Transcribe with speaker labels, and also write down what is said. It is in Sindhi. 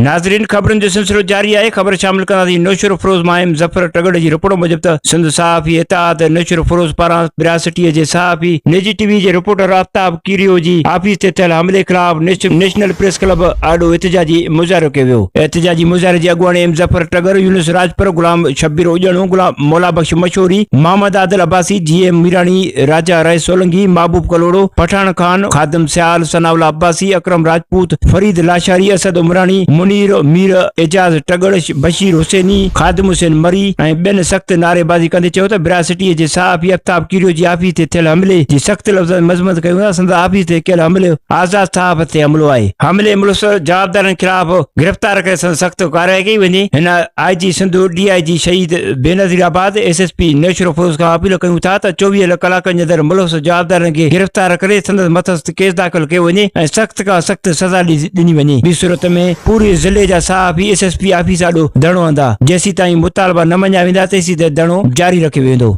Speaker 1: ناظرين خبرن جو سلسلو جاري آهي خبر شامل ڪنداسين نوشهروفروز مان ايم ظفر ٽڳڙ جي رپورٽ موجب ته سنڌ صحافي اتحاد نوشهروفروز پاران براهه سٽي جي صحافي نجي ٽي وي جي رپورٽر آفتاب ڪيريو جي آفيس تي ٿيل حملي خلاف نيشنل پريس ڪلب آڏو احتجاجي مظاهرو ڪيو ويو احتجاجي مظاهري جي اڳواڻي ايم ظفر ٽڳڙ، يونس راڄپر، غلام شبير اڄڻو، غلام مولا بخش مشوري، محمد عادل عباسي، جي ايم ميراڻي، راجا رئيس سولنگي، محبوب ڪلهوڙو، پٺاڻ خان، خادم سيال، ثناء الله عباسي، اڪرم راجپوت، فريد لاشاري، اسد عمراڻي، منير مير، اعجاز ٽڳڙ، بشير حسيني، خادم حسين مري ۽ ٻين سخت نعريبازي ڪندي چيو ته براء سٽي جي صحافي آفتاب ڪيريو جي آفيس تي ٿيل حملي جي سخت لفظن ۾ مذمت ڪيون ٿا، سندس آفيس تي ڪيل حملو آزاد صحافت تي حملو آهي. حملي ۾ ملوث جوابدارن خلاف گرفتار ڪري سندس سخت ڪارروائي ڪئي وڃي. هن I G Sindh, D I G Shaheed Benazirabad, S S P Naushahro Feroze کان اپيل ڪيون ٿا ته 24 ڪلاڪن جي اندر ملوث جوابدارن کي گرفتار ڪري سندس مٿس ڪيس داخل ڪيو وڃي ۽ سخت کان سخت سزا ڏني وڃي ٻي صورت ۾ پوري ضلعي جا صحافي ايس ايس پي آفيس آڏو ڌرڻو هندا جيسيتائين مطالبا نه مڃيا ويندا تيسيتائين ڌرڻو جاري رکيو ويندو.